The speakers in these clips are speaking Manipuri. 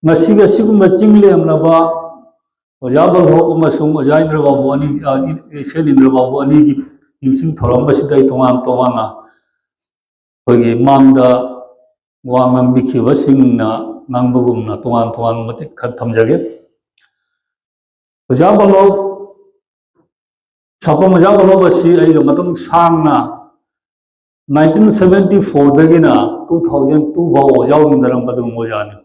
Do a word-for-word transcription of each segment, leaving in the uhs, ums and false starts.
ꯉꯁꯤꯒꯤ ꯑꯁꯤꯒꯨꯝꯕ ꯆꯤꯡ ꯂꯦꯝꯂꯕ ꯑꯣꯖꯥ ꯕꯜꯂꯣꯞ ꯑꯃꯁꯨꯡ ꯑꯣꯖꯥ ꯏꯟꯗ꯭ꯔꯕꯥꯕꯨ ꯑꯅꯤ, ꯑ, ꯏꯆꯦ ꯏꯟꯗ꯭ꯔꯕꯥꯕꯨ ꯑꯅꯤꯒꯤ ꯅꯤꯡꯁꯤꯡ ꯊꯧꯔꯝ ꯑꯁꯤꯗ ꯑꯩ ꯇꯣꯉꯥꯟ ꯇꯣꯉꯥꯟꯅ ꯑꯩꯈꯣꯏꯒꯤ ꯃꯥꯡꯗ ꯋꯥ ꯉꯥꯡꯕꯤꯈꯤꯕꯁꯤꯡꯅ ꯉꯥꯡꯕꯒꯨꯝꯅ ꯇꯣꯉꯥꯟ ꯇꯣꯉꯥꯟꯕ ꯃꯇꯤꯛ ꯈꯔ ꯊꯝꯖꯒꯦ꯫ ꯑꯣꯖꯥ ꯕꯜꯂꯣꯞ, ꯁꯥꯄꯝ ꯑꯣꯖꯥ ꯕꯜꯂꯣꯞ ꯑꯁꯤ ꯑꯩꯒ ꯃꯇꯝ ꯁꯥꯡꯅ nineteen seventy fourꯗꯒꯤꯅ two thousand two ꯐꯥꯎ ꯑꯣꯖꯥ ꯑꯣꯏꯃꯤꯟꯅꯔꯝꯕ ꯑꯗꯨꯒꯨꯝꯕ ꯑꯣꯖꯥꯅꯤ꯫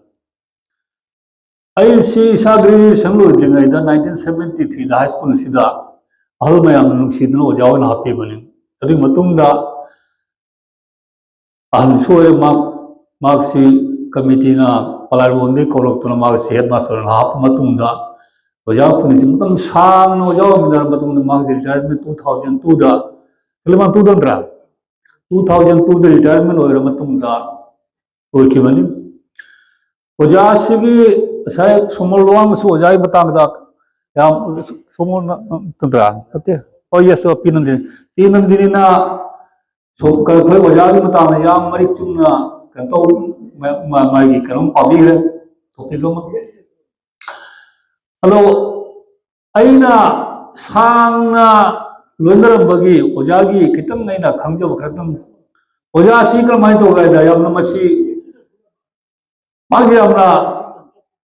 ꯑꯩꯁꯤ ꯏꯁꯥ graduation ꯂꯣꯏꯗ꯭ꯔꯤꯉꯩꯗ nineteen seventy threeꯗ high school ꯑꯁꯤꯗ ꯑꯍꯜ ꯃꯌꯥꯝꯅ ꯅꯨꯡꯁꯤꯗꯨꯅ ꯑꯣꯖꯥ ꯑꯣꯏꯅ ꯍꯥꯞꯄꯤꯕꯅꯤ꯫ ꯑꯗꯨꯒꯤ ꯃꯇꯨꯡꯗ ꯑꯍꯟꯁꯨ ꯑꯣꯏꯔꯦ꯫ ꯃꯍꯥꯛ, ꯃꯍꯥꯛꯁꯤ committeeꯅ ꯄꯂꯥꯏꯔꯣꯟꯗꯒꯤ ꯀꯧꯔꯛꯇꯨꯅ ꯃꯍꯥꯛꯁꯤ headmasterꯅ ꯍꯥꯞꯄ ꯃꯇꯨꯡꯗ ꯑꯣꯖꯥ ꯈꯨꯟꯅꯤꯁꯤ ꯃꯇꯝ ꯁꯥꯡꯅ ꯑꯣꯖꯥ ꯑꯣꯏꯃꯤꯟꯅꯔꯕ ꯃꯇꯨꯡꯗ ꯃꯍꯥꯛꯁꯤ retirement two thousand twoꯗ, ꯈꯤꯂꯤꯃꯥꯟ two ꯅꯠꯇ꯭ꯔꯥ? Two thousand twoꯗ retirement ꯑꯣꯏꯔ ꯃꯇꯨꯡꯗ ꯑꯣꯏꯈꯤꯕꯅꯤ꯫ ꯑꯣꯖꯥꯁꯤꯒꯤ ꯉꯁꯥꯏ ꯁꯣꯃꯣꯔ ꯂꯨꯋꯥꯡꯅꯁꯨ ꯑꯣꯖꯥꯒꯤ ꯃꯇꯥꯡꯗ ꯌꯥꯝ, ꯁꯣꯃꯣꯔ ꯅꯠꯇ꯭ꯔꯥ? ꯅꯠꯇꯦ꯫ ꯑꯣ, yes, ꯑꯣ, ꯄꯤ ꯅꯟꯗꯤꯅꯤ꯫ ꯄꯤ ꯅꯟꯗꯤꯅꯤꯅ ꯁꯣ-, ꯑꯩꯈꯣꯏ ꯑꯣꯖꯥꯒꯤ ꯃꯇꯥꯡꯗ ꯌꯥꯝ ꯃꯔꯤꯛ ꯆꯨꯝꯅ ꯀꯩꯅꯣ ꯇꯧ-, ꯃꯥ-, ꯃꯥ-, ꯃꯥꯒꯤ ꯀꯩꯅꯣꯝ ꯄꯥꯕꯤꯈ꯭ꯔꯦ, topic ꯑꯃ꯫ ꯑꯗꯣ ꯑꯩꯅ ꯁꯥꯡꯅ ꯂꯣꯏꯅꯔꯝꯕꯒꯤ ꯑꯣꯖꯥꯒꯤ ꯈꯤꯇꯪ ꯑꯩꯅ ꯈꯪꯖꯕ ꯈꯔꯇꯪ, ꯑꯣꯖꯥꯁꯤ ꯀꯔꯝꯍꯥꯏꯅ ꯇꯧꯒꯦ ꯍꯥꯏꯗ, ꯌꯥꯝꯅ ꯃꯁꯤ ꯃꯥꯒꯤ ꯌꯥꯝꯅ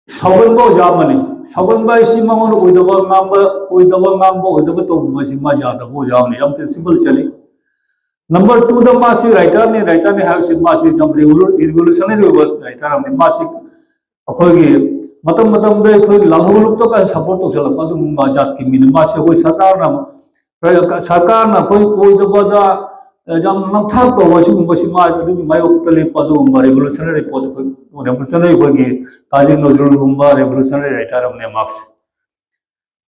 ꯁꯥꯎꯒꯟꯕ ꯑꯣꯖꯥ ꯑꯃꯅꯤ꯫ ꯁꯥꯎꯒꯟꯕ ꯍꯥꯏꯁꯤ ꯃꯉꯣꯟꯗ ꯑꯣꯏꯗꯕ ꯉꯥꯡꯕ, ꯑꯣꯏꯗꯕ ꯉꯥꯡꯕ, ꯑꯣꯏꯗꯕ ꯇꯧꯕ ꯍꯥꯏꯁꯤ ꯃꯥ ꯌꯥꯗꯕ ꯑꯣꯖꯥ ꯑꯃꯅꯤ, ꯌꯥꯝ principle ꯆꯠꯂꯤ꯫ Number twoꯗ ꯃꯥꯁꯤ writerꯅꯤ, writerꯅꯤ ꯍꯥꯏꯕꯁꯤ ꯃꯥꯁꯤ ꯌꯥꯝ revolu-, revolutionary ꯑꯣꯏꯕ writer ꯑꯃꯅꯤ꯫ ꯃꯥꯁꯤ ꯑꯩꯈꯣꯏꯒꯤ ꯃꯇꯝ ꯃꯇꯝꯗ ꯑꯩꯈꯣꯏꯒꯤ ꯂꯥꯜꯍꯧꯂꯨꯞꯇꯒ support ꯇꯧꯁꯜꯂꯛꯄ ꯑꯗꯨꯒꯨꯝꯕ ꯖꯥꯠꯀꯤ ꯃꯤꯅꯤ꯫ ꯃꯥꯁꯤ ꯑꯩꯈꯣꯏ ꯁꯔꯀꯥꯔꯅ, ꯁꯔꯀꯥꯔꯅ ꯑꯩꯈꯣꯏ ꯑꯣꯏꯗꯕꯗ ꯌꯥꯝ ꯅꯝꯊꯥꯛ ꯇꯧꯕ ꯁꯤꯒꯨꯝꯕꯁꯤ ꯃꯥ ꯑꯗꯨꯒꯤ ꯃꯥꯌꯣꯛꯇ ꯂꯦꯞꯄ ꯑꯗꯨꯒꯨꯝꯕ revolutionary ꯄꯣꯠ ꯑꯩꯈꯣꯏ, revolutionary ꯑꯩꯈꯣꯏꯒꯤ ꯀꯥꯖꯤ ꯅꯖꯔꯨꯜꯒꯨꯝꯕ revolutionary writer ꯑꯃꯅꯦ ꯃꯍꯥꯛꯁꯦ꯫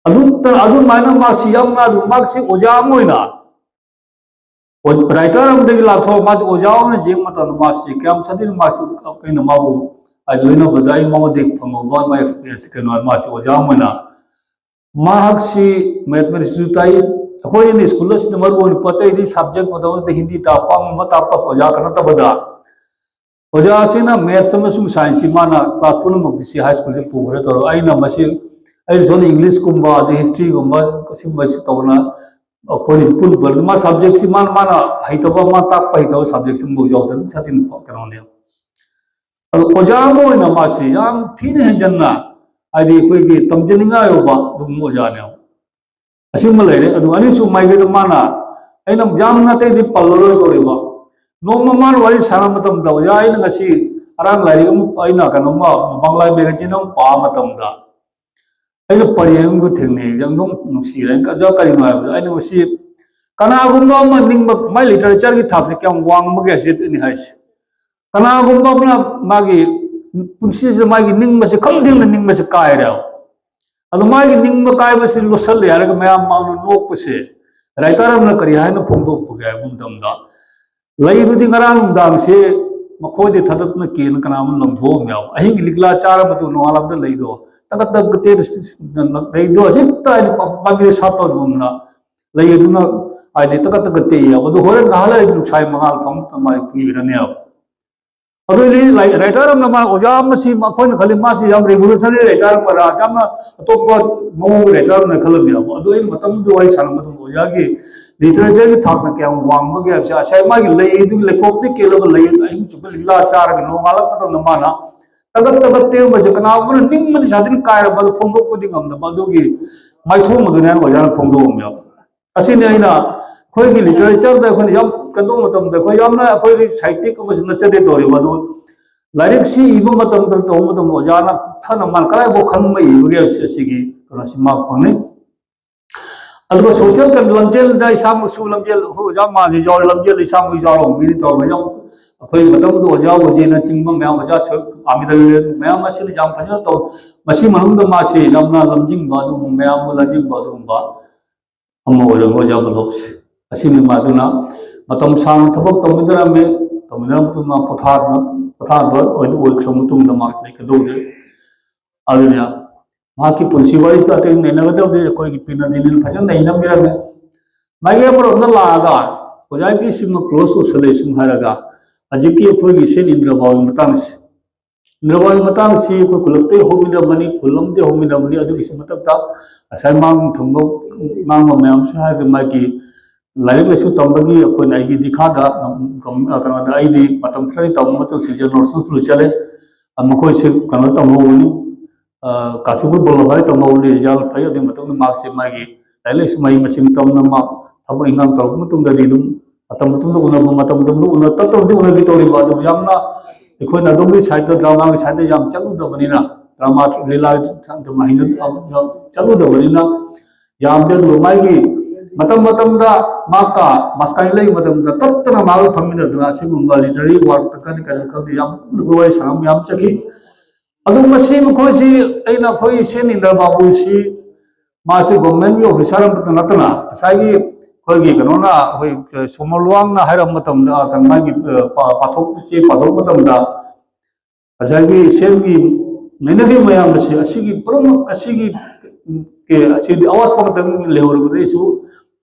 ꯑꯗꯨ, ꯑꯗꯨꯃꯥꯏꯅ ꯃꯥꯁꯤ ꯌꯥꯝꯅ ꯑꯗꯨꯝ ꯃꯍꯥꯛꯁꯤ ꯑꯣꯖꯥ ꯑꯃ ꯑꯣꯏꯅ ꯑꯣ-, writer ꯑꯃꯗꯒꯤ ꯂꯥꯊꯣꯛꯑ ꯃꯥꯁꯤ ꯑꯣꯖꯥ ꯑꯣꯏꯅ ꯌꯦꯡꯕ ꯃꯇꯝꯗ ꯃꯥꯁꯤ ꯀꯌꯥꯝ ꯁꯥꯊꯤꯅ ꯃꯥꯁꯤ ꯑꯩꯅ ꯃꯥꯕꯨ ꯍꯥꯏꯗꯤ ꯂꯣꯏꯅꯕꯗ ꯑꯩ ꯃꯉꯣꯟꯗꯒꯤ ꯐꯪꯍꯧꯕ ꯃꯥ experience ꯀꯩꯅꯣ ꯃꯥꯁꯤ ꯑꯣꯖꯥ ꯑꯃ ꯑꯣꯏꯅ ꯃꯍꯥꯛꯁꯤ mathematicsꯁꯨ ꯇꯥꯛꯏ꯫ ꯑꯩꯈꯣꯏꯅ school ꯑꯁꯤꯗ ꯃꯔꯨ ꯑꯣꯏꯅ ꯄꯣꯠ ꯑꯇꯩꯗꯤ subject ꯃꯇꯝ ꯑꯃꯗ ꯍꯤꯟꯗꯤ ꯇꯥꯛꯄ ꯑꯃ ꯑꯃ ꯇꯥꯛꯄ ꯑꯣꯖꯥ ꯈꯛ ꯅꯠꯇꯕꯗ ꯑꯣꯖꯥꯁꯤꯅ ꯃꯦꯠꯁ ꯑꯃꯁꯨꯡ ꯁꯥꯏꯟꯁꯁꯤ ꯃꯥꯅ ꯀ꯭ꯂꯥꯁ ꯄꯨꯝꯅꯃꯛꯀꯤꯁꯤ ꯍꯥꯏ ꯁ꯭ꯀꯨꯜꯁꯤ ꯄꯨꯈ꯭ꯔꯦ ꯇꯧꯔꯒ, ꯑꯩꯅ ꯃꯁꯤ, ꯑꯩꯅ ꯁꯣꯝꯗ ꯏꯪꯂꯤꯁꯀꯨꯝꯕ ꯑꯗꯩ ꯍꯤꯁꯇ꯭ꯔꯤꯒꯨꯝꯕ ꯑꯁꯤꯒꯨꯝꯕꯁꯤ ꯇꯧꯅ ꯑꯩꯈꯣꯏꯅ ꯄꯨꯟ ꯄꯨꯟ ꯃꯥ ꯁꯕꯖꯦꯛꯁꯤ ꯃꯥꯅ ꯃꯥꯅ ꯍꯩꯇꯕ, ꯃꯥ ꯇꯥꯛꯄ ꯍꯩꯇꯕ ꯁꯕꯖꯦꯛꯁꯤ ꯑꯃꯐꯥꯎ ꯌꯥꯎꯗꯦ, ꯑꯗꯨꯝ ꯊꯥꯔꯇꯤꯟ ꯀꯩꯅꯣꯅꯦ꯫ ꯑꯗꯣ ꯑꯣꯖꯥ ꯑꯃ ꯑꯣꯏꯅ ꯃꯥꯁꯤ ꯌꯥꯝ ꯊꯤꯅ ꯍꯦꯟꯖꯟꯅ, ꯍꯥꯏꯗꯤ ꯑꯩꯈꯣꯏꯒꯤ ꯇꯝꯖꯅꯤꯡꯉꯥꯏ ꯑꯣꯏꯕ ꯑꯗꯨꯒꯨꯝꯕ ꯑꯣꯖꯥꯅꯦꯕ꯫ ꯑꯁꯤꯃ ꯂꯩꯔꯦ꯫ ꯑꯗꯨ ꯑꯅꯤꯁꯨ ꯃꯥꯏꯀꯩꯗ ꯃꯥꯅ, ꯑꯩꯅ ꯌꯥꯝꯅ ꯑꯇꯩꯗꯤ ꯄꯜꯂꯔꯣꯏ ꯇꯧꯔꯤꯕ, ꯅꯣꯡꯃ ꯃꯥꯅ ꯋꯥꯔꯤ ꯁꯥꯟꯅꯕ ꯃꯇꯝꯗ, "ꯑꯣꯖꯥ, ꯑꯩꯅ ꯉꯁꯤ ꯑꯔꯥꯡ ꯂꯥꯏꯔꯤꯛ ꯑꯃ, ꯑꯩꯅ ꯀꯩꯅꯣꯝꯃ, ꯕꯪꯂꯥ ꯃꯦꯒꯥꯖꯤꯟ ꯑꯃ ꯄꯥꯕ ꯃꯇꯝꯗ ꯑꯩꯅ ꯄꯔꯦꯡ ꯑꯃ ꯊꯦꯡꯅꯩ, ꯌꯥꯝ ꯅꯨꯡ-, ꯅꯨꯡꯁꯤꯔꯦ꯫ ꯑꯣꯖꯥ, ꯀꯔꯤꯅꯣ?" ꯍꯥꯏꯕꯗ, ꯑꯩꯅ ꯃꯁꯤ ꯀꯅꯥꯒꯨꯝꯕ ꯑꯃ ꯅꯤꯡꯕ, ꯃꯥꯏ ꯂꯤꯇꯔꯦꯆꯔꯒꯤ ꯊꯥꯛꯁꯦ ꯀꯌꯥꯝ ꯋꯥꯡꯕꯒꯦ ꯁꯤꯅꯤ ꯍꯥꯏꯁꯦ꯫ ꯀꯅꯥꯒꯨꯝꯕ ꯑꯃꯅ ꯃꯥꯒꯤ ꯄꯨꯟꯁꯤꯁꯤꯗ ꯃꯥꯒꯤ ꯅꯤꯡꯕꯁꯦ ꯈꯪꯊꯦꯡꯅ ꯅꯤꯡꯕꯁꯦ ꯀꯥꯏꯔꯦꯕ꯫ ꯑꯗꯣ ꯃꯥꯒꯤ ꯅꯤꯡꯕ ꯀꯥꯏꯕꯁꯤ ꯂꯣꯠꯁꯜꯂꯦ ꯍꯥꯏꯔꯒ ꯃꯌꯥꯝ ꯃꯥꯡꯗ ꯅꯣꯛꯄꯁꯦ, ꯔꯥꯏꯇꯔ ꯑꯃꯅ ꯀꯔꯤ ꯍꯥꯏꯅ ꯐꯣꯡꯗꯣꯛꯄꯒꯦ ꯍꯥꯏꯕ ꯃꯇꯝꯗ, ꯂꯩꯗꯨꯗꯤ ꯉꯔꯥꯡ ꯅꯨꯡꯗꯥꯡꯁꯦ ꯃꯈꯣꯏꯗꯤ ꯊꯥꯗꯠꯇꯨꯅ ꯀꯦꯅ ꯀꯅꯥ ꯑꯃ ꯂꯪꯊꯣꯛꯑꯝꯃꯦꯕ꯫ ꯑꯍꯤꯡꯒꯤ ꯂꯤꯛꯂꯥ ꯆꯥꯔ ꯃꯇꯨꯡ ꯅꯣꯡꯉꯥꯜꯂꯛꯇ ꯂꯩꯗꯣ ꯇꯀꯠ ꯇꯀꯠ ꯇꯦꯛ-, ꯂꯩꯗꯣ ꯍꯦꯛꯇ ꯍꯥꯏꯗꯤ ꯄꯥꯝꯕꯤꯗ ꯁꯥꯠꯄ ꯑꯗꯨꯒꯨꯝꯅ ꯂꯩ ꯑꯗꯨꯅ ꯍꯥꯏꯗꯤ ꯇꯀꯠ ꯇꯀꯠ ꯇꯦꯛꯑꯦꯕ꯫ ꯑꯗꯨ ꯍꯣꯔꯦꯟ ꯉꯥꯏꯍꯥꯛ ꯂꯩꯔꯗꯤ ꯅꯨꯡꯁꯥꯒꯤ ꯃꯉꯥꯜ ꯐꯪꯕ ꯃꯇꯝꯗ ꯃꯥꯏ ꯈꯨꯏꯈ꯭ꯔꯅꯦꯕ꯫ ꯑꯗꯨꯗꯤ ꯂꯥꯏ-, ꯔꯥꯏꯇꯔ ꯑꯃꯅ ꯃꯥ ꯑꯣꯖꯥ ꯑꯃ ꯁꯤ ꯑꯩꯈꯣꯏꯅ ꯈꯜꯂꯤ ꯃꯥꯁꯤ ꯌꯥꯝ ꯔꯤꯚꯣꯂꯨꯁꯅꯔꯤ ꯔꯥꯏꯇꯔ ꯑꯃꯔ, ꯌꯥꯝꯅ ꯑꯇꯣꯞꯄ ꯃꯑꯣꯡꯒꯤ ꯔꯥꯏꯇꯔ ꯑꯃꯅ ꯈꯜꯂꯝꯃꯤ ꯌꯥꯕ꯫ ꯑꯗꯨ ꯑꯩꯅ ꯃꯇꯝꯗꯨꯗ ꯋꯥꯔꯤ ꯁꯥꯟꯅꯕ ꯃꯇꯝꯗ ꯑꯣꯖꯥꯒꯤ ꯂꯤꯇꯔꯦꯆꯔꯒꯤ ꯊꯥꯛꯅ ꯀꯌꯥꯝ ꯋꯥꯡꯕꯒꯦ ꯍꯥꯏꯕꯁꯦ, ꯉꯁꯥꯏ ꯃꯥꯒꯤ ꯂꯩ ꯑꯗꯨꯒꯤ ꯂꯩꯈꯣꯛꯇꯒꯤ ꯀꯦꯜꯂꯕ ꯂꯩ ꯑꯗꯨ ꯑꯍꯤꯡ ꯆꯨꯞꯄ ꯂꯤꯛꯂꯥ ꯆꯥꯔꯒ ꯅꯣꯡꯉꯥꯜꯂꯛꯄ ꯃꯇꯝꯗ ꯃꯥꯅ ꯇꯒꯠ ꯇꯒꯠ ꯇꯦꯛꯄꯁꯦ ꯀꯅꯥꯒꯨꯝꯕꯅ ꯅꯤꯡꯕꯗꯤ ꯁꯥꯊꯤꯅ ꯀꯥꯏꯔꯕ ꯑꯗꯨ ꯐꯣꯡꯗꯣꯛꯄꯗꯤ ꯉꯝꯗꯕ ꯑꯗꯨꯒꯤ ꯃꯥꯏꯊꯣꯡ ꯑꯗꯨꯅꯦ ꯑꯣꯖꯥꯅ ꯐꯣꯡꯗꯣꯛꯑꯝꯃꯦꯕ꯫ ꯑꯁꯤꯅꯤ ꯑꯩꯅ ꯑꯩꯈꯣꯏꯒꯤ ꯂꯤꯇꯔꯦꯆꯔꯗ ꯑꯩꯈꯣꯏꯅ ꯌꯥꯝ ꯀꯩꯅꯣ ꯇꯧꯕ ꯃꯇꯝꯗ ꯑꯩꯈꯣꯏ ꯌꯥꯝꯅ ꯑꯩꯈꯣꯏꯒꯤ ꯁꯥꯍꯤꯇ꯭ꯌꯤꯛ ꯑꯃꯁꯨ ꯅꯠꯆꯗꯦ ꯇꯧꯔꯤꯕ ꯑꯗꯨ ꯂꯥꯏꯔꯤꯛꯁꯤ ꯏꯕ ꯃꯇꯝꯗ ꯇꯧꯕ ꯃꯇꯝꯗ ꯑꯣꯖꯥꯅ ꯊꯥꯅ ꯃꯥꯅ ꯀꯗꯥꯏꯐꯥꯎ ꯈꯪꯕ ꯏꯕꯒꯦ ꯍꯥꯏꯕꯁꯦ ꯑꯁꯤꯒꯤ ꯀꯩꯅꯣꯁꯤ ꯃꯥꯔꯛ ꯐꯪꯅꯤ꯫ ꯑꯗꯨꯒ ꯁꯣꯁꯤꯌꯦꯜ ꯀꯩꯅꯣ ꯂꯝꯖꯦꯜꯗ ꯏꯁꯥꯃꯛꯁꯨ ꯂꯝꯖꯦꯜ, ꯑꯩꯈꯣꯏ ꯑꯣꯖꯥ ꯃꯥꯁꯤ ꯌꯥꯎꯔꯦ, ꯂꯝꯖꯦꯜ ꯏꯁꯥꯃꯛ ꯌꯥꯎꯔꯝꯒꯅꯤ ꯇꯧꯔꯒ ꯌꯥꯝ ꯑꯩꯈꯣꯏ ꯃꯇꯝꯗꯨꯗ ꯑꯣꯖꯥ ꯑꯣꯖꯦꯅꯆꯤꯡꯕ ꯃꯌꯥꯝ, ꯑꯣꯖꯥ ꯁꯣꯏ-, ꯑꯥꯃꯤꯗꯜ ꯃꯌꯥꯝ ꯑꯁꯤꯅ ꯌꯥꯝ ꯐꯖꯅ ꯇꯧ꯫ ꯃꯁꯤ ꯃꯅꯨꯡꯗ ꯃꯥꯁꯤ ꯌꯥꯝꯅ ꯂꯝꯖꯤꯡꯕ ꯑꯗꯨꯒꯨꯝꯕ, ꯃꯌꯥꯝꯕꯨ ꯂꯝꯖꯤꯡꯕ ꯑꯗꯨꯒꯨꯝꯕ ꯑꯃ ꯑꯣꯏꯔꯝꯕ ꯑꯣꯖꯥ ꯃꯥꯂꯣꯝꯁꯦ꯫ ꯑꯁꯤꯅꯤ ꯃꯥ ꯑꯗꯨꯅ ꯃꯇꯝ ꯁꯥꯡꯅ ꯊꯕꯛ ꯇꯧꯃꯤꯟꯅꯔꯝꯃꯦ꯫ ꯇꯧꯃꯤꯟꯅꯔꯕ ꯃꯇꯨꯡꯗ ꯄꯣꯊꯥꯗꯅ, ꯄꯣꯊꯥꯕ ꯑꯣꯏꯅ ꯑꯣꯏꯈ꯭ꯔꯕ ꯃꯇꯨꯡꯗ ꯃꯥ ꯂꯩꯀꯗꯧꯗ꯭ꯔꯦ꯫ ꯑꯗꯨꯅ ꯃꯍꯥꯛꯀꯤ ꯄꯨꯟꯁꯤ ꯋꯥꯔꯤꯁꯤꯗ ꯑꯇꯩ ꯅꯩꯅꯒꯗꯕꯗꯤ ꯑꯩꯈꯣꯏꯒꯤ ꯄꯤꯅꯗꯤꯅꯤꯅ ꯐꯖꯅ ꯅꯩꯅꯕꯤꯔꯝꯃꯦ꯫ ꯃꯥꯏꯀꯩ ꯑꯃꯔꯣꯝꯗ ꯂꯥꯛꯑꯒ ꯑꯣꯖꯥꯒꯤ ꯁꯤꯃ ꯀ꯭ꯂꯣꯖ ꯇꯧꯁꯜꯂꯦ ꯁꯨꯝ ꯍꯥꯏꯔꯒ ꯍꯧꯖꯤꯛꯀꯤ ꯑꯩꯈꯣꯏꯒꯤ ꯁꯦꯟ ꯏꯟꯗ꯭ꯔꯕꯥꯎꯒꯤ ꯃꯇꯥꯡꯁꯦ, ꯏꯟꯗ꯭ꯔꯕꯥꯎꯒꯤ ꯃꯇꯥꯡꯁꯤ ꯑꯩꯈꯣꯏ ꯈꯨꯜꯂꯛꯇꯩ ꯍꯧꯃꯤꯟꯅꯕꯅꯤ, ꯈꯨꯜ ꯑꯃꯗꯤ ꯍꯧꯃꯤꯟꯅꯕꯅꯤ꯫ ꯑꯗꯨꯒꯤꯁꯨ ꯃꯊꯛꯇ ꯉꯁꯥꯏ ꯃꯥꯡ ꯊꯪꯕ ꯉꯥꯡꯕ ꯃꯌꯥꯝꯁꯨ ꯍꯥꯏꯔꯒ ꯃꯥꯒꯤ ꯂꯥꯏꯔꯤꯛ ꯂꯥꯏꯁꯨ ꯇꯝꯕꯒꯤ ꯑꯩꯈꯣꯏꯅ ꯑꯩꯒꯤ ꯗꯤꯈꯥꯗ, ꯀꯩꯅꯣꯗ ꯑꯩꯗꯤ ꯃꯇꯝ ꯈꯔ ꯇꯝꯕ ꯃꯇꯝ ꯁꯤꯜꯆꯔ ꯅꯣꯔꯠ ꯁ꯭ꯀꯨꯜ ꯆꯠꯂꯦ꯫ ꯃꯈꯣꯏꯁꯦ ꯀꯩꯅꯣ ꯇꯝꯍꯧꯕꯅꯤ, ꯀꯥꯁꯤꯄꯨꯔ ꯕꯣꯂꯣꯚꯥꯏ ꯇꯝꯍꯧꯕꯅꯤ꯫ ꯔꯤꯖꯜ ꯐꯩ꯫ ꯑꯗꯨꯒꯤ ꯃꯇꯨꯡꯗ ꯃꯍꯥꯛꯁꯦ ꯃꯥꯒꯤ ꯂꯥꯏꯔꯤꯛ ꯂꯥꯏꯁꯨ ꯃꯍꯩ ꯃꯁꯤꯡ ꯇꯝꯅ ꯃꯥ ꯊꯕꯛ ꯏꯟꯈꯥꯡ ꯇꯧꯔꯛꯄ ꯃꯇꯨꯡꯗꯗꯤ ꯑꯗꯨꯝ ꯃꯇꯝ ꯃꯇꯝꯗ ꯎꯅꯕ, ꯃꯇꯝ ꯃꯇꯝꯗ ꯎꯅ ꯇꯠꯇꯕꯗꯤ ꯎꯅꯈꯤ ꯇꯧꯔꯤꯕ꯫ ꯑꯗꯨꯕꯨ ꯌꯥꯝꯅ ꯑꯩꯈꯣꯏꯅ ꯑꯗꯣꯝꯒꯤ ꯁꯥꯏꯠꯇ, ꯗ꯭ꯔꯃꯥꯒꯤ ꯁꯥꯏꯠꯇ ꯌꯥꯝ ꯆꯠꯂꯨꯗꯕꯅꯤꯅ, ꯗ꯭ꯔꯃꯥ ꯂꯤꯂꯥ ꯆꯠꯂꯨꯗꯕꯅꯤꯅ ꯌꯥꯝꯗꯦ꯫ ꯑꯗꯨꯒ ꯃꯥꯒꯤ ꯃꯇꯝ ꯃꯇꯝꯗ ꯃꯍꯥꯛꯀ ꯃꯥꯁꯀꯥꯏ ꯂꯩꯕ ꯃꯇꯝꯗ ꯇꯠꯇꯅ ꯃꯥꯒ ꯐꯝꯃꯤꯟꯅꯗꯅ ꯑꯁꯤꯒꯨꯝꯕ ꯂꯤꯇꯔꯦꯔꯤ ꯋꯥꯔꯛꯇ ꯀꯔꯤ ꯀꯔꯤ ꯈꯪꯗꯦ ꯌꯥꯝ ꯀꯨꯞꯅ ꯋꯥꯔꯤ ꯁꯥꯟꯅꯕ ꯌꯥꯝ ꯆꯠꯈꯤ꯫ ꯑꯗꯨ ꯃꯁꯤ ꯃꯈꯣꯏꯁꯤ ꯑꯩꯅ ꯑꯩꯈꯣꯏ ꯁꯦꯟ ꯏꯟꯗ꯭ꯔ ꯕꯥꯕꯨꯁꯤ ꯃꯥꯁꯤ ꯒꯣꯔꯃꯦꯟꯒꯤ ꯑꯣꯐꯤꯁꯥꯔ ꯑꯃꯇ ꯅꯠꯇꯅ ꯉꯁꯥꯏꯒꯤ ꯑꯩꯈꯣꯏꯒꯤ ꯀꯩꯅꯣꯅ ꯑꯩꯈꯣꯏ ꯁꯣꯃꯣꯔ ꯂꯨꯋꯥꯡꯅ ꯍꯥꯏꯔꯝꯕ ꯃꯇꯝꯗ ꯀꯩꯅꯣ ꯃꯥꯒꯤ ꯄꯥꯊꯣꯛ ꯆꯦ ꯄꯥꯊꯣꯛꯄ ꯃꯇꯝꯗ ꯉꯁꯥꯏꯒꯤ ꯁꯦꯜꯒꯤ ꯅꯩꯅꯔꯤꯕ ꯃꯌꯥꯝ ꯑꯁꯤ ꯑꯁꯤꯒꯤ ꯄꯨꯝꯅꯃꯛ ꯑꯁꯤꯒꯤ ꯑꯁꯤꯗꯤ ꯑꯋꯥꯠꯄ ꯈꯛꯇꯪ ꯂꯩꯍꯧꯔꯕꯗꯩꯁꯨ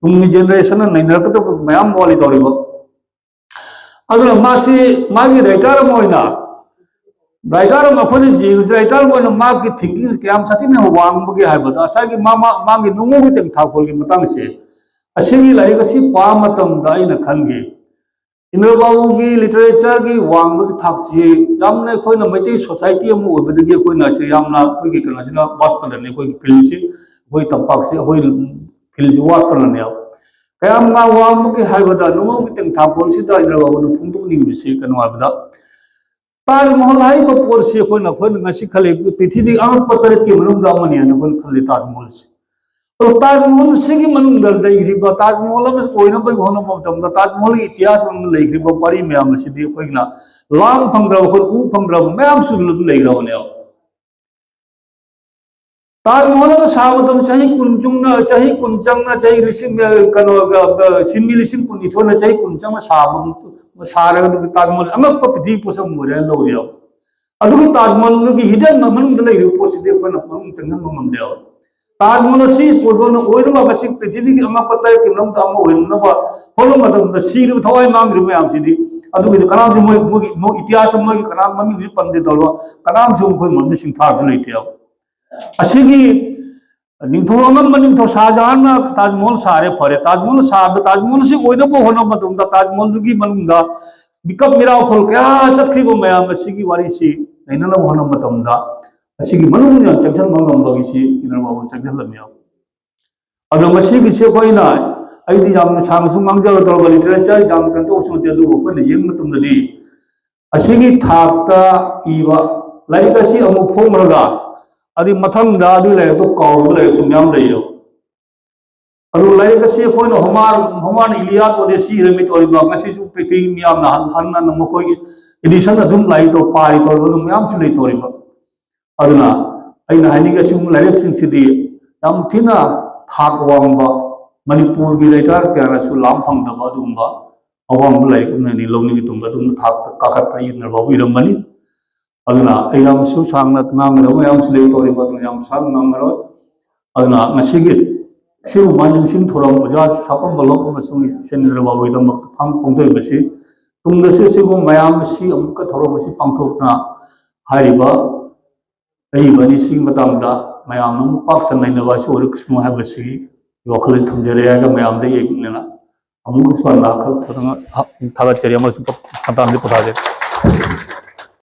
ꯇꯨꯡꯒꯤ ꯖꯦꯅꯦꯔꯦꯁꯟꯅ ꯅꯩꯅꯔꯛꯀꯗꯕ ꯃꯌꯥꯝ ꯋꯥꯠꯂꯤ ꯇꯧꯔꯤꯕ꯫ ꯑꯗꯨꯅ ꯃꯥꯁꯤ ꯃꯥꯒꯤ ꯔꯥꯏꯇꯔ ꯑꯃ ꯑꯣꯏꯅ, ꯔꯥꯏꯇꯔ ꯑꯃ ꯑꯩꯈꯣꯏꯅ ꯌꯦꯡꯕꯁꯤ ꯔꯥꯏꯇꯔ ꯑꯃ ꯑꯣꯏꯅ ꯃꯥꯒꯤ ꯊꯤꯡꯀꯤꯡ ꯀꯌꯥꯝ ꯁꯥꯊꯤꯅ ꯋꯥꯡꯕꯒꯦ ꯍꯥꯏꯕꯗ ꯉꯁꯥꯏꯒꯤ ꯃꯥ ꯃꯥ- ꯃꯥꯒꯤ ꯅꯨꯡꯉꯨꯒꯤ ꯇꯦꯡꯊꯥꯈꯣꯜꯒꯤ ꯃꯇꯥꯡꯁꯦ ꯑꯁꯤꯒꯤ ꯂꯥꯏꯔꯤꯛ ꯑꯁꯤ ꯄꯥꯕ ꯃꯇꯝꯗ ꯑꯩꯅ ꯈꯟꯈꯤ, ꯏꯟꯗ꯭ꯔ ꯕꯥꯕꯨꯒꯤ ꯂꯤꯇꯔꯦꯆꯔꯒꯤ ꯋꯥꯡꯕꯒꯤ ꯊꯥꯛꯁꯤ ꯌꯥꯝꯅ ꯑꯩꯈꯣꯏꯅ ꯃꯩꯇꯩ ꯁꯣꯁꯥꯏꯇꯤ ꯑꯃ ꯑꯣꯏꯕꯗꯒꯤ ꯑꯩꯈꯣꯏꯅ ꯁꯤ ꯌꯥꯝꯅ ꯑꯩꯈꯣꯏꯒꯤ ꯀꯩꯅꯣꯁꯤꯅ ꯋꯥꯠꯄꯗꯅꯤ꯫ ꯑꯩꯈꯣꯏꯒꯤ ꯐꯤꯜꯁꯤ, ꯑꯩꯈꯣꯏ ꯇꯝꯄꯥꯛꯁꯤ, ꯑꯩꯈꯣꯏ ꯐꯤꯜꯁꯤ ꯋꯥꯠꯄꯅꯅꯦꯕ꯫ ꯀꯌꯥꯝ ꯉꯥ ꯋꯥꯡꯕꯒꯦ ꯍꯥꯏꯕꯗ ꯅꯨꯡꯒꯤ ꯇꯦꯡꯊꯥꯈꯣꯜꯁꯤꯗ ꯏꯟꯗ꯭ꯔ ꯕꯥꯕꯨꯅ ꯐꯣꯡꯗꯣꯛꯅꯤꯡꯕꯁꯤ ꯀꯩꯅꯣ ꯍꯥꯏꯕꯗ ꯇꯥꯖ ꯃꯍꯜ ꯍꯥꯏꯔꯤꯕ ꯄꯣꯠꯁꯤ ꯑꯩꯈꯣꯏꯅ ꯑꯩꯈꯣꯏꯅ ꯉꯁꯤ ꯈꯜꯂꯤ ꯄ꯭ꯔꯤꯊꯤꯕꯤ ꯑꯉꯛꯄ ꯇꯔꯦꯠꯀꯤ ꯃꯅꯨꯡꯗ ꯑꯃꯅꯤ ꯍꯥꯏꯅ ꯑꯩꯈꯣꯏꯅ ꯈꯜꯂꯤ ꯇꯥꯖ ꯃꯍꯜꯁꯤ꯫ ꯑꯗꯣ ꯇꯥꯖ ꯃꯍꯜꯁꯤꯒꯤ ꯃꯅꯨꯡꯗ ꯂꯩꯈ꯭ꯔꯤꯕ, ꯇꯥꯖ ꯃꯍꯜ ꯑꯃ ꯑꯣꯏꯅꯕꯒꯤ ꯍꯣꯠꯅꯕ ꯃꯇꯝꯗ ꯇꯥꯖ ꯃꯍꯜꯒꯤ ꯏꯇꯤꯍꯥꯁ ꯃꯅꯨꯡꯗ ꯂꯩꯈ꯭ꯔꯤꯕ ꯋꯥꯔꯤ ꯃꯌꯥꯝ ꯑꯁꯤꯗꯤ ꯑꯩꯈꯣꯏꯅ ꯂꯥꯝ ꯐꯪꯗ꯭ꯔꯕ, ꯑꯩꯈꯣꯏ ꯎ ꯐꯪꯗ꯭ꯔꯕ ꯃꯌꯥꯝꯁꯨ ꯑꯗꯨꯝ ꯂꯩꯈ꯭ꯔꯕꯅꯦꯕ꯫ ꯇꯥꯖ ꯃꯍꯜ ꯑꯃ ꯁꯥꯕ ꯃꯇꯝꯗ ꯆꯍꯤ ꯀꯨꯟ ꯆꯨꯡꯅ, ꯆꯍꯤ ꯀꯨꯟ ꯆꯪꯅ, ꯆꯍꯤ ꯂꯤꯁꯤꯡ, ꯑ, ꯀꯩꯅꯣꯒ, ꯑ, ꯁꯤꯟꯃꯤ ꯂꯤꯁꯤꯡ ꯀꯨꯟꯅꯤꯊꯣꯏꯅ ꯆꯍꯤ ꯀꯨꯟ ꯆꯪꯅ ꯁꯥꯕ, ꯁꯥꯔꯒ ꯑꯗꯨꯒꯤ ꯇꯥꯖ ꯃꯍꯜ ꯑꯉꯛꯄ ꯄ꯭ꯔꯤꯊꯤꯕꯤ ꯄꯣꯠꯁꯛ ꯑꯃ ꯑꯣꯏꯔꯦꯅ ꯂꯧꯔꯦꯕ꯫ ꯑꯗꯨꯒꯤ ꯇꯥꯖ ꯃꯍꯜꯗꯨꯒꯤ ꯍꯤꯗꯟ ꯃꯅꯨꯡꯗ ꯂꯩꯔꯤꯕ ꯄꯣꯠꯁꯤꯗꯤ ꯑꯩꯈꯣꯏꯅ ꯃꯅꯨꯡ ꯆꯪꯁꯤꯟꯕ ꯉꯝꯗꯦꯕ꯫ ꯇꯥꯖ ꯃꯍꯜ ꯑꯁꯤ ꯑꯣꯏꯕ ꯑꯣꯏꯅꯕ ꯉꯁꯤ ꯄ꯭ꯔꯤꯊꯤꯕꯤꯒꯤ ꯑꯉꯛꯄ ꯇꯔꯦꯠꯀꯤ ꯃꯅꯨꯡꯗ ꯑꯃ ꯑꯣꯏꯅꯅꯕ ꯍꯣꯠꯅꯕ ꯃꯇꯝꯗ ꯁꯤꯔꯤꯕ ꯊꯋꯥꯏ ꯃꯥꯡꯈ꯭ꯔꯤꯕ ꯃꯌꯥꯝꯁꯤꯗꯤ, ꯑꯗꯨꯒꯤꯗꯤ ꯀꯅꯥꯝꯁꯨ ꯃꯣꯏ ꯃꯣꯏꯒꯤ ꯃꯣꯏ ꯏꯇꯤꯍꯥꯁꯇ ꯃꯣꯏꯒꯤ ꯀꯅꯥꯝ ꯃꯃꯤꯡꯁꯨ ꯄꯟꯗꯦ ꯇꯧꯔꯕ, ꯀꯅꯥꯝꯁꯨ ꯃꯈꯣꯏ ꯃꯔꯝꯗ ꯁꯤꯡꯊꯥꯔꯗꯨ ꯂꯩꯇꯦꯕ꯫ ꯑꯁꯤꯒꯤ ꯅꯤꯡꯊꯧ ꯑꯉꯝꯕ ꯅꯤꯡꯊꯧ ꯁꯥꯍꯖꯍꯥꯟꯅ ꯇꯥꯖ ꯃꯍꯜ ꯁꯥꯔꯦ, ꯐꯔꯦ, ꯇꯥꯖ ꯃꯍꯜ ꯁꯥꯕꯗ ꯇꯥꯖ ꯃꯍꯜ ꯑꯁꯤ ꯑꯣꯏꯅꯕ ꯍꯣꯠꯅꯕ ꯃꯇꯝꯗ ꯇꯥꯖ ꯃꯍꯜꯗꯨꯒꯤ ꯃꯅꯨꯡꯗ ꯃꯤꯀꯞ ꯃꯤꯔꯥꯎꯈꯣꯜ ꯀꯌꯥ ꯆꯠꯈ꯭ꯔꯤꯕ ꯃꯌꯥꯝ ꯑꯁꯤꯒꯤ ꯋꯥꯔꯤꯁꯤ ꯅꯩꯅꯅꯕ ꯍꯣꯠꯅꯕ ꯃꯇꯝꯗ ꯑꯁꯤꯒꯤ ꯃꯅꯨꯡ ꯌꯥꯝ ꯆꯪꯁꯤꯟꯕ ꯉꯝꯕꯒꯤꯁꯤ ꯏꯟꯗ꯭ꯔ ꯕꯥꯕꯨꯅ ꯆꯪꯁꯤꯜꯂꯝꯃꯦꯕ꯫ ꯑꯗꯣ ꯃꯁꯤꯒꯤꯁꯤ ꯑꯩꯈꯣꯏꯅ, ꯑꯩꯗꯤ ꯌꯥꯝ ꯁꯥꯡꯅꯁꯨ ꯉꯥꯡꯖꯔꯣꯏꯗꯧꯔꯕ, ꯂꯤꯇꯔꯦꯆꯔ ꯌꯥꯝ ꯀꯩꯅꯣ ꯇꯧꯕꯁꯨ ꯅꯠꯇꯦ, ꯑꯗꯨꯕꯨ ꯑꯩꯈꯣꯏꯅ ꯌꯦꯡꯕ ꯃꯇꯝꯗꯗꯤ ꯑꯁꯤꯒꯤ ꯊꯥꯛꯇ ꯏꯕ ꯂꯥꯏꯔꯤꯛ ꯑꯁꯤ ꯑꯃꯨꯛ ꯐꯣꯡꯈ꯭ꯔꯒ ꯑꯗꯨꯒꯤ ꯃꯊꯪꯗ ꯑꯗꯨꯒꯤ ꯂꯥꯏꯔꯤꯛꯇꯣ ꯀꯥꯎꯔꯤꯕ ꯂꯥꯏꯔꯤꯛꯁꯨ ꯃꯌꯥꯝ ꯂꯩꯌꯦꯕ꯫ ꯑꯗꯨ ꯂꯥꯏꯔꯤꯛ ꯑꯁꯤ ꯑꯩꯈꯣꯏꯅ ꯍꯣꯃꯥꯔ ꯍꯣꯃꯥꯔꯅ ꯏꯂꯤꯌꯥꯗ ꯑꯣꯗꯦꯁꯤ ꯏꯔꯝꯃꯤ ꯇꯧꯔꯤꯕ, ꯉꯁꯤꯁꯨ ꯄ꯭ꯔꯤꯊꯤꯕꯤ ꯃꯤꯌꯥꯝꯅ ꯍꯟ- ꯍꯟꯅ ꯃꯈꯣꯏꯒꯤ ꯏꯗꯤꯁꯟ ꯑꯗꯨꯝ ꯂꯥꯛꯏ ꯇꯧ ꯄꯥꯔꯤ ꯇꯧꯔꯤꯕ ꯑꯗꯨꯝ ꯃꯌꯥꯝꯁꯨ ꯂꯩ ꯇꯧꯔꯤꯕ꯫ ꯑꯗꯨꯅ ꯑꯩꯅ ꯍꯥꯏꯅꯤꯡꯉꯤꯁꯤ ꯂꯥꯏꯔꯤꯛꯁꯤꯡꯁꯤꯗꯤ ꯌꯥꯝ ꯊꯤꯅ ꯊꯥꯛ ꯋꯥꯡꯕ, ꯃꯅꯤꯄꯨꯔꯒꯤ ꯂꯩꯇꯥꯔ ꯀꯌꯥꯅꯁꯨ ꯂꯥꯝ ꯐꯪꯗꯕ ꯑꯗꯨꯒꯨꯝꯕ ꯑꯋꯥꯡꯕ ꯂꯥꯏꯔꯤꯛ ꯑꯃꯅꯤ, ꯂꯧꯅꯤꯡꯒꯤ ꯇꯨꯡꯗ ꯑꯗꯨꯝ ꯊꯥꯛꯇ ꯀꯥꯈꯠꯄ ꯏꯗꯅ ꯐꯥꯎꯕ ꯏꯔꯝꯕꯅꯤ꯫ ꯑꯗꯨꯅ ꯑꯩ ꯌꯥꯝꯁꯨ ꯁꯥꯡꯅ ꯉꯥꯡꯒꯗꯕ ꯃꯌꯥꯝꯁꯨ ꯂꯩ ꯇꯧꯔꯤꯕ, ꯑꯗꯨꯅ ꯌꯥꯝ ꯁꯥꯡꯅ ꯉꯥꯡꯉꯔꯣꯏ꯫ ꯑꯗꯨꯅ ꯉꯁꯤꯒꯤ ꯁꯤꯒꯨꯝꯕ ꯅꯤꯡꯁꯤꯡ ꯊꯧꯔꯝ ꯑꯣꯖꯥ ꯁꯥꯄꯝꯕ ꯂꯣꯛ ꯑꯃꯁꯨꯡ ꯏꯆꯦꯟꯗ꯭ꯔ ꯕꯥꯕꯨꯒꯤꯗꯃꯛꯇ ꯐꯥꯡ ꯐꯣꯡꯗꯣꯛꯏꯕꯁꯤ, ꯇꯨꯡꯗꯁꯨ ꯁꯤꯒꯨꯝꯕ ꯃꯌꯥꯝ ꯑꯁꯤ ꯑꯃꯨꯛꯀ ꯊꯧꯔꯝ ꯑꯁꯤ ꯄꯥꯡꯊꯣꯛꯇꯨꯅ ꯍꯥꯏꯔꯤꯕ ꯑꯏꯕ ꯑꯅꯤꯁꯤꯒꯤ ꯃꯇꯥꯡꯗ ꯃꯌꯥꯝꯅ ꯑꯃꯨꯛ ꯄꯥꯛ ꯁꯟꯅ ꯅꯩꯅꯕ ꯑꯁꯤ ꯑꯣꯏꯔꯛꯁꯅꯨ ꯍꯥꯏꯕꯁꯤ ꯋꯥꯈꯜꯗ ꯊꯝꯖꯔꯦ ꯍꯥꯏꯔꯒ ꯃꯌꯥꯝꯗ ꯌꯦꯡꯅꯤꯡꯗꯅ ꯑꯃꯨꯛ ꯏꯁꯄꯥꯟ ꯈꯛ ꯊꯥꯒꯠꯆꯔꯤ ꯑꯃꯁꯨꯡ ꯃꯇꯥꯡꯗ ꯄꯣꯊꯥꯖꯔꯤ꯫